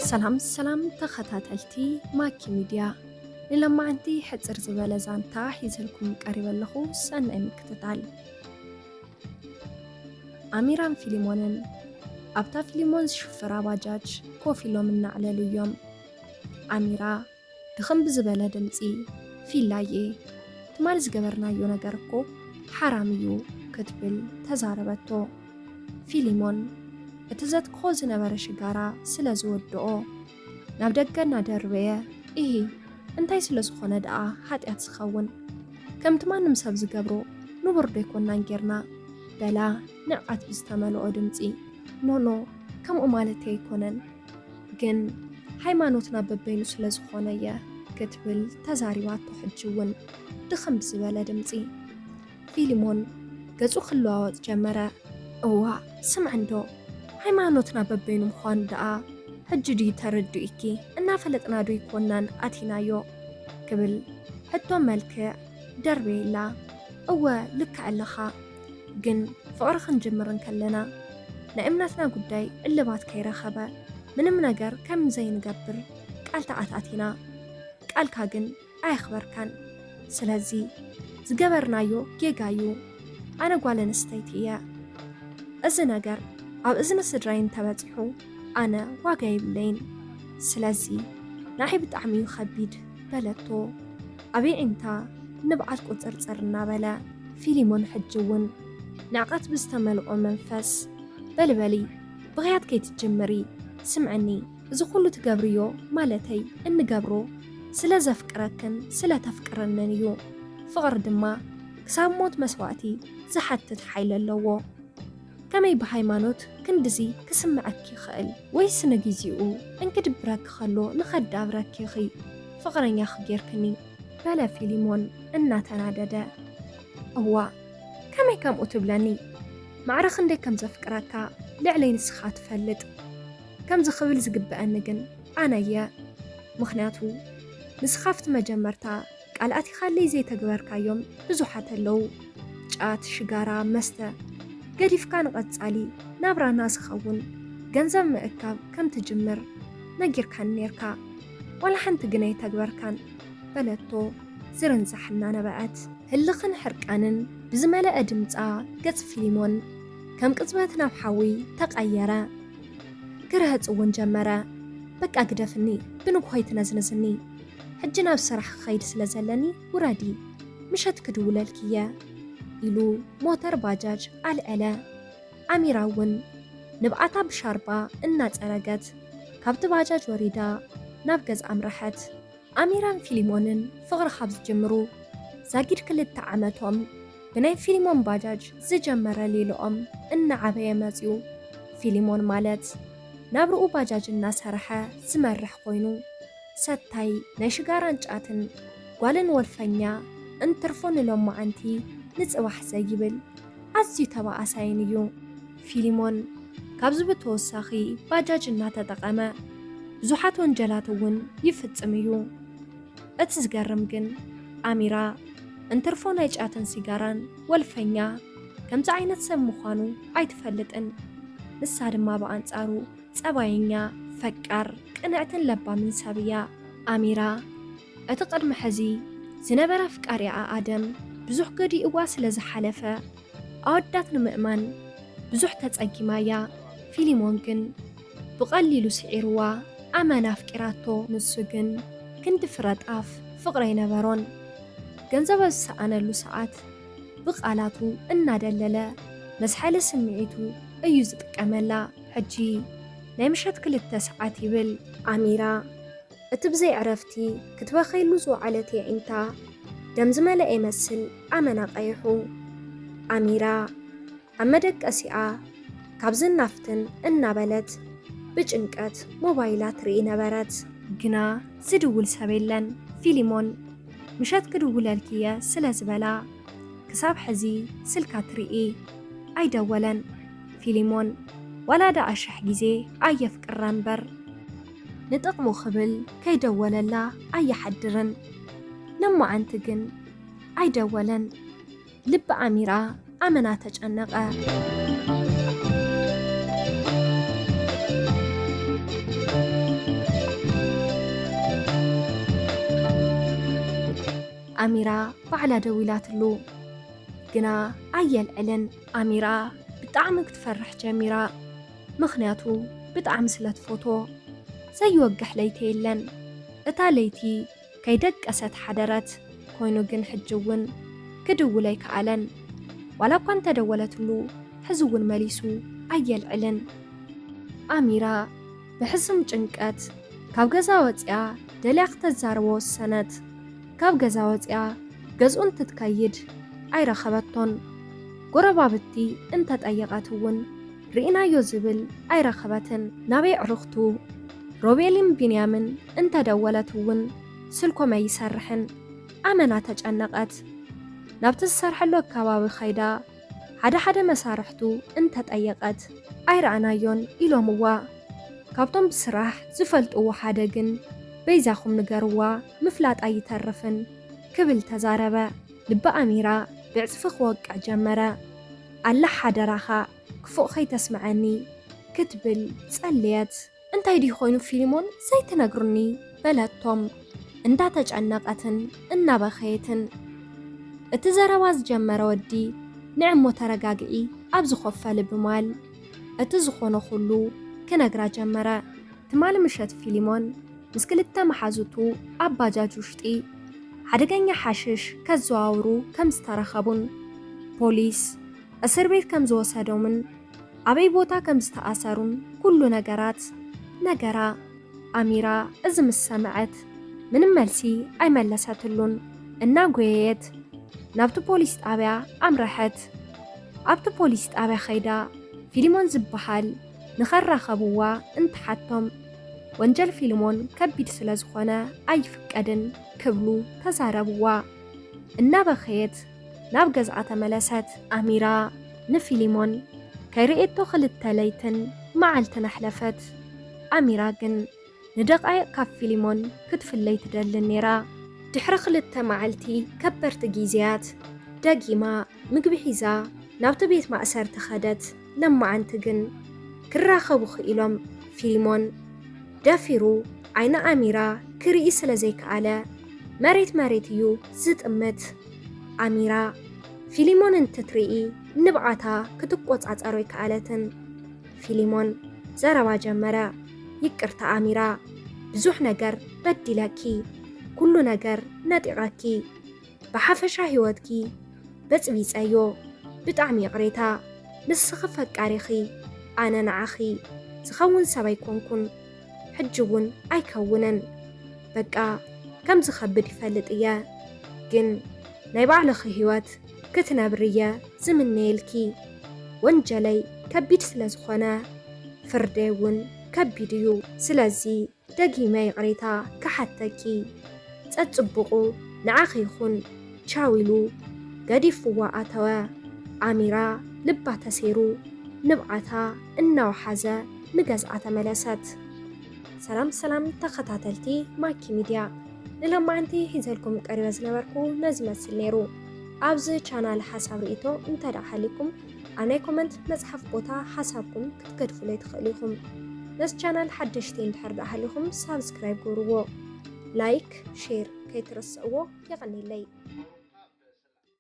ሰላም ሰላም ተኸታተልቲ ማኪ ሚድያ፣ ንለማዓንቲ ሕጽር ዝበለ ዛንታ ሒዘልኩም ቀሪበ ኣለኹ። ሰናይ ምክትታል። ኣሚራን ፊሊሞንን ኣብታ ፊሊሞን ዝሽፍራ ባጃጅ ኮፍ ኢሎም እናዕለሉ እዮም። ኣሚራ ድኽም ብዝበለ ድምጺ፣ "ፊላዬ፣ ትማሊ ዝገበርናዮ ነገር እኮ ሓራም እዩ" ክትብል ተዛረበቶ። ፊሊሞን እቲ ዘትክኾ ዝነበረ ሽጋራ ስለ ዝወድኦ፣ ናብ ደገ እናደርበየ፣ "ኢሂ፣ እንታይ ስለ ዝኾነ ደኣ ሓጢኣት ዝኸውን? ከምቲ ማንም ሰብ ዝገብሮ ንቡር ዶ ኣይኮናን ጌርና?" በላ ንዕቀት ብዝተመልኦ ድምጺ። "ኖኖ፣ ከምኡ ማለተይ ኣይኮነን፣ ግን ሃይማኖትና በበይኑ ስለ ዝኾነ እየ" ክትብል ተዛሪባቶ። ሕጂ እውን ድኽም ብዝበለ ድምጺ ፊሊሞን ገጹ ክለዋወጥ ጀመረ። "እዋ፣ ስምዒ እንዶ፣ ሃይማኖትና በበይኑ ምዃኑ ደኣ ሕጂ ድዩ ተረዲኡኪ? እናፈለጥና ዶ ኣይኮናን ኣቲናዮ?" ክብል ሕቶ መልክዕ ደርበየላ። "እወ፣ ልክዕ ኣለኻ፣ ግን ፍቕሪ ክንጅምር እንከለና ናይ እምነትና ጉዳይ እልባት ከይረኸበ ምንም ነገር ከም ዘይንገብር ቃል ተኣታቲና። ቃልካ ግን ኣየኽበርካን። ስለዚ ዝገበርናዮ ጌጋ እዩ። ኣነ ጓል ኣንስተይቲ እየ። እዚ ነገር ኣብ እዝኒ ስድራይ እንተበጺሑ ኣነ ዋጋ የብለይን። ስለዚ ንዓይ ብጣዕሚ እዩ ከቢድ" በለቶ ኣብ የዒንታ ንብዓት ቁጽርጽር እናበለ። ፊሊሞን ሕጂ እውን ንዕቀት ብዝተመልኦ መንፈስ፣ "በሊ በሊ፣ ብኽያት ከይትጅምሪ፣ ስምዕኒ፣ እዚ ኩሉ ትገብርዮ፣ ማለተይ እንገብሮ፣ ስለ ዘፍቅረክን ስለ ተፍቅረንን እዩ። ፍቕሪ ድማ ክሳብ ሞት መስዋእቲ ዝሓትት ሓይሊ ኣለዎ። ከመይ ብሃይማኖት ክንድዚ ክስምዐኪ ይኽእል? ወይስ ንግዜኡ እንክድብረኪ ከሎ ንኸዳብረኪ ኢኺ ፍቕረኛኺ ጌርክኒ?" በለ ፊሊሞን እናተናደደ። "እዋ፣ ከመይ ከምኡ ትብለኒ? ማዕረ ክንደይ ከም ዘፍቅረካ ልዕለይ ንስኻ ትፈልጥ። ከምዚ ክብል ዝግበኣኒ ግን ኣነ እየ። ምኽንያቱ ንስኻ ኣብቲ መጀመርታ ቃል ኣቲኻለይ ዘይተግበርካዮም ብዙሓት ኣለዉ። ጫት፣ ሽጋራ፣ መስተ ገዲፍካ ንቐጻሊ ናብራና ዝኸውን ገንዘብ ምእካብ ከም ትጅምር ነጊርካኒ ኔርካ። ዋላ ሓንቲ ግን ኣይተግበርካን" በለቶ ዝርንዛሕ እናነበዐት። ህልኽን ሕርቃንን ብዝመልአ ድምጻ ገጽ ፊሊሞን ከም ቅጽበት ናብ ሓዊ ተቐየረ። ክርህጽ እውን ጀመረ። "በቃ ግደፍኒ፣ ብንግሆ ኣይትነዝንዝኒ። ሕጂ ናብ ስራሕ ክኸይድ ስለ ዘለኒ ውረዲ፣ ምሸት ክድውለልኪ እየ" ኢሉ ሞተር ባጃጅ ኣልዐለ። ኣሚራ እውን ንብዓታ ብሻርባ እናጸረገት ካብቲ ባጃጅ ወሪዳ ናብ ገዛ ኣምረሐት። ኣሚራን ፊሊሞንን ፍቕሪ ካብ ዝጅምሩ ዛጊድ ክልተ ዓመቶም ብናይ ፊሊሞን ባጃጅ ዝጀመረ ሌልኦም እናዓበየ መጺኡ። ፊሊሞን ማለት ናብርኡ ባጃጅ እናሰርሐ ዝመርሕ ኮይኑ፣ ሰታይ ናይ ሽጋራን ጫትን ጓልን ወልፈኛ እንትርፎ ንሎማዓንቲ ንጽባሕ ዘይብል ኣዝዩ ተባኣሳይን እዩ። ፊሊሞን ካብዚ ብተወሳኺ ባጃጅ እናተጠቐመ ብዙሓት ወንጀላት እውን ይፍጽም እዩ። እቲ ዝገርም ግን ኣሚራ እንትርፎ ናይ ጫትን ሲጋራን ወልፈኛ ከምዚ ዓይነት ሰብ ምዃኑ ኣይትፈልጥን። ንሳ ድማ ብኣንጻሩ ጸባየኛ፣ ፈቃር፣ ቅንዕትን ለባምን ሰብ እያ። ኣሚራ እቲ ቅድሚ ሕዚ ዝነበረ ኣፍቃሪኣ ኣደም ብዙሕ ገዲእዋ ስለ ዝሓለፈ ኣወዳት ንምእማን ብዙሕ ተጸጊማ እያ። ፊሊሞን ግን ብቐሊሉ ስዒርዋ ኣመና ኣፍቂራቶ። ንሱ ግን ክንዲ ፍረ ጣፍ ፍቕሪ ኣይነበሮን። ገንዘብ ኣብ ዝሰኣነሉ ሰዓት ብቓላቱ እናደለለ መስሓሊ ስምዒቱ እዩ ዝጥቀመላ። ሕጂ ናይ ምሸት ክልተ ሰዓት ይብል። ኣሚራ እቲ ብዘይ ዕረፍቲ ክትበኸይሉ ዝወዓለት የዒንታ ደም ዝመልአ ይመስል ኣመና ቀይሑ። ኣሚራ ኣብ መደቀሲኣ ካብዝን ናፍትን እናበለት ብጭንቀት ሞባይላ ትርኢ ነበረት። ግና ዝድውል ሰብ የለን። ፊሊሞን ምሸት ክድውለልኪ እየ ስለ ዝበላ ክሳብ ሕዚ ስልካ ትርኢ ኣይደወለን። ፊሊሞን ዋላ ደኣ ሽሕ ግዜ ኣየፍቅራ እምበር ንጥቕሙ ክብል ከይደወለላ ኣይሓድርን። ሎማዓንቲ ግን ኣይደወለን። ልቢ ኣሚራ ኣመና ተጨነቐ። ኣሚራ ባዕላ ደዊላትሉ። ግና ኣየልዕልን። ኣሚራ ብጣዕሚ ክትፈርሕ ጀሚራ። ምኽንያቱ ብጣዕሚ ስለ ትፈትዎ። ዘይወግሕ ለይቲ የለን። እታ ለይቲ ከይደቀሰት ሓደረት። ኮይኑ ግን ሕጂ እውን ክድውል ኣይከኣለን። ዋላ እኳ እንተደወለትሉ፣ ሕዚ እውን መሊሱ ኣየልዕልን። ኣሚራ ብሕሱም ጭንቀት ካብ ገዛ ወፂኣ ደልያ ክተዛርቦ ወሰነት። ካብ ገዛ ወፂኣ ገዝኡ እንትትከይድ ኣይረኸበቶን። ጎረባብቲ እንተጠየቐት እውን ርኢናዮ ዝብል ኣይረኸበትን። ናበይ ኣዕሩኽቱ ሮቤልን ቢንያምን እንተደወለት እውን ስልኮም ኣይሰርሕን። ኣመና ተጨነቐት። ናብቲ ዝሰርሐሉ ኣከባቢ ከይዳ ሓደ ሓደ መሳርሕቱ እንተጠየቐት ኣይረኣናዮን ኢሎምዋ። ካብቶም ብስራሕ ዝፈልጥዎ ሓደ ግን በይዛኹም ንገርዋ ምፍላጥ ኣይተርፍን ክብል ተዛረበ። ልቢ ኣሚራ ብዕፅፊ ክወቅዕ ጀመረ። ኣላ ሓደራኻ ክፉእ ከይተስምዐኒ ክትብል ጸለየት። እንታይ ድዩ ኮይኑ ፊሊሞን ዘይትነግሩኒ በለቶም እንዳተጨነቐትን እናበኸየትን። እቲ ዘረባ ዝጀመረ ወዲ ንዕሞ ተረጋግዒ ኣብዚ ኮፍ በሊ ብማል እቲ ዝኾነ ኩሉ ክነግራ ጀመረ። ትማሊ ምሸት ፊሊሞን ምስ ክልተ መሓዙቱ ኣብ ባጃጅ ውሽጢ ሓደገኛ ሓሽሽ ከዘዋውሩ ከም ዝተረኸቡን ፖሊስ እስር ቤት ከም ዝወሰዶምን ኣበይ ቦታ ከም ዝተኣሰሩን ኩሉ ነገራት ነገራ። ኣሚራ እዚ ምስ ሰምዐት ምንም መልሲ ኣይመለሰትሉን። እናጎየየት ናብቲ ፖሊስ ጣብያ ኣምረሐት። ኣብቲ ፖሊስ ጣብያ ከይዳ ፊሊሞን ዝበሃል ንኸራኸብዋ እንትሓቶም፣ ወንጀል ፊሊሞን ከቢድ ስለ ዝኾነ ኣይፍቀድን ክብሉ ተዛረብዋ። እናበኸየት ናብ ገዝኣ ተመለሰት። ኣሚራ ንፊሊሞን ከይርእየቶ ክልተ ለይትን መዓልትን ኣሕለፈት። ኣሚራ ግን ንደቓይቕ ካብ ፊሊሞን ክትፍለይ ትደልን ነይራ። ድሕሪ ክልተ መዓልቲ ከበድቲ ግዜያት፣ ደጊማ ምግቢ ሒዛ ናብቲ ቤት ማእሰርቲ ከደት። ለማዓንቲ ግን ክራኸቡ ክኢሎም። ፊሊሞን ደፊሩ ዓይኒ ኣሚራ ክርኢ ስለ ዘይከኣለ መሬት መሬት እዩ ዝጥምት። ኣሚራ ፊሊሞን እንትትርኢ ንብዓታ ክትቆጻጸሮ ኣይከኣለትን። ፊሊሞን ዘረባ ጀመረ። ይቅርታ ኣሚራ፣ ብዙሕ ነገር በዲለኪ፣ ኩሉ ነገር ነጢቐኪ። ብሓፈሻ ህይወትኪ በጽቢጸዮ። ብጣዕሚ ይቕሬታ። ንስኺ ፈቃሪኺ፣ ኣነ ንዓኺ ዝኸውን ሰብ ኣይኮንኩን። ሕጂ እውን ኣይከውንን። በቃ ከም ዝኸብድ ይፈልጥ እየ። ግን ናይ ባዕልኺ ህይወት ክትነብሪ እየ ዝምነየልኪ። ወንጀለይ ከቢድ ስለ ዝኾነ ፍርደይ እውን ከቢድ እዩ። ስለዚ ደጊመ ይቕሬታ ክሓተኪ። ጸጽቡቑ ንዓኺ ይኹን። ቻው ኢሉ ገዲፍዋ ኣተወ። ኣሚራ ልባ ተሰይሩ ንብዓታ እናወሓዘ ንገዝኣ ተመለሰት። ሰላም ሰላም ተኸታተልቲ ማኪ ሚድያ፣ ንሎማዓንቲ ሒዘልኩም ቀሪበ ዝነበርኩ ነዚ መስል ነይሩ። ኣብዚ ቻናል ሓሳብ ርእይቶ እንተ ደኣ ሃሊኩም ኣብ ናይ ኮመንት መጽሓፍ ቦታ ሓሳብኩም ክትገድፉለይ ትኽእሉ ኢኹም። ነዚ ቻናል ሓደሽቲ እንድሕር ደኣ ሃሊኹም ሳብስክራይብ ግብርዎ፣ ላይክ፣ ሼር ከይትረስዕዎ። የቐንየለይ።